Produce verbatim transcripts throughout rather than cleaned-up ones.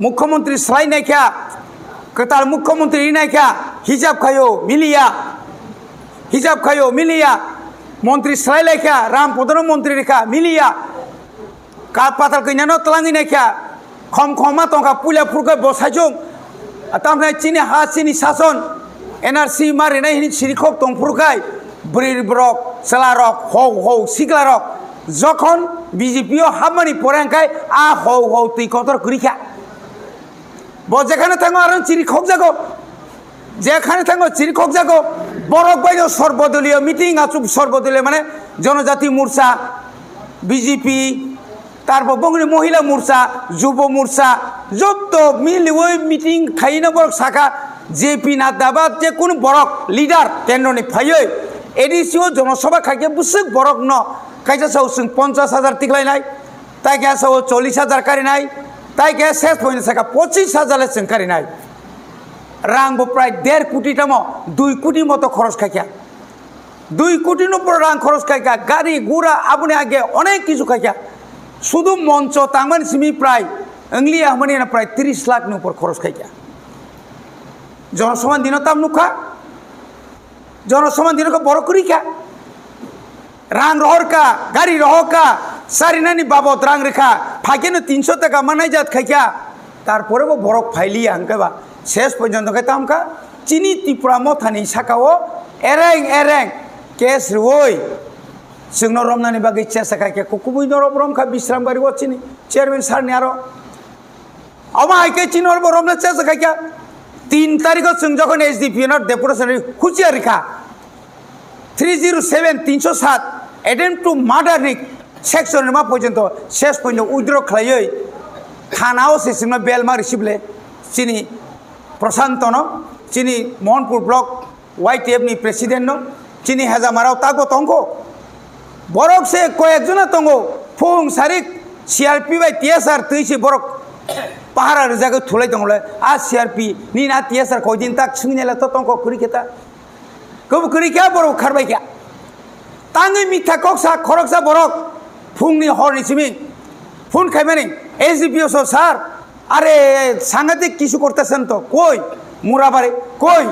Mukhyamantri swlai naikha, kwtal mukhyamantri ri naikha, hijab khaio miliya, hijab khaio miliya, mantri swlai laikha, Ram Podono mantri rikha miliya, ka patal kainyano twlangwi naikha, khom khoma tongkha puila phurkhe bo saichung, tamkhe chini ha chini sason, N R C ma rinai hini sirikhok tongphuru khai, bwrwi borok, chwla rok, hou hou sikla rok, jokhon B J P o hapmani pore hwnkhe a hou hou twi kotor kwrwi kha. Bo jekhane thango aro chiri khokjago, jekhane thango chiri khokjago, borok baino sorbodoliyo meeting achuk sorbodoliyo mane Jonojati Morcha, B J P, tarpor bongni Mohila Morcha, Jubo Morcha, jotto miliwi meeting khaina borok saka J P Nadda ba je kunu borok leader kendroni phaiwi A D C o jonosabha khaikhe bwswk borokno kaisa sao chwng ponchas hajar tiklainai, tai khe sao chollish hajar karinai, tai khe ses point saka pochis hajar le chwng karinai. Rang bo prai der koti tamo, dui koti moto khoros khaikha. Dui koti no pura rang khoros khaikha, gari gura aboni age onek kisu khaikha. Sudu moncho tangmani simi prai, Engliya hamani na prai tris lakh ni upor khoros khaikha. Jonosoman dino tam nukha, jonosoman dino khe borok kwrwi kha. Rang rohor kha, gari rohor kha, sarinani babot rang rikha, phaikeno tinso taka manai jat khaikha. Tarpore bo borok phailiya hwnkhe ba ses porjonto khe tamkha. Chini Tipra mothani sakao ereng ereng case rwoi chwngno romnani bagwi chesa khaikha, kubui norok romkha Bisram Bari o chini chairman sir ni aro. Omo hai khe chini oro bo romna chesa khaikha. Tin tarikho chwng jokhon S D P O no deputation ri huchiya rikha. Three zero seven, tinso sat, attempt to murder ni section rima porjonto ses porjonto withdraw khlaiwi thana o se chwngno bail ma receive le chini Prashanto no, chini Mohanpur block Y T F ni president no, chini Hejamara o takbo tongkho. Borok se koyek jona tongo, phung sarik C R P bai T S R twi se borok pahara rwjagwi thulai tongole, a C R P ni na T S R koi din tak swngni le to tongkho kwrwi khe ta. Kebo kwrwi khe borok kharbai kha. Tangwi mitha kok sa khoroksa borok phungni horni simi phone khaimani S D P O so sir, are sangatik kisu kortesan to koi Murabari koi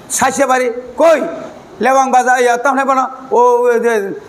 Saisebari koi Lewang Baza ya tamne bana o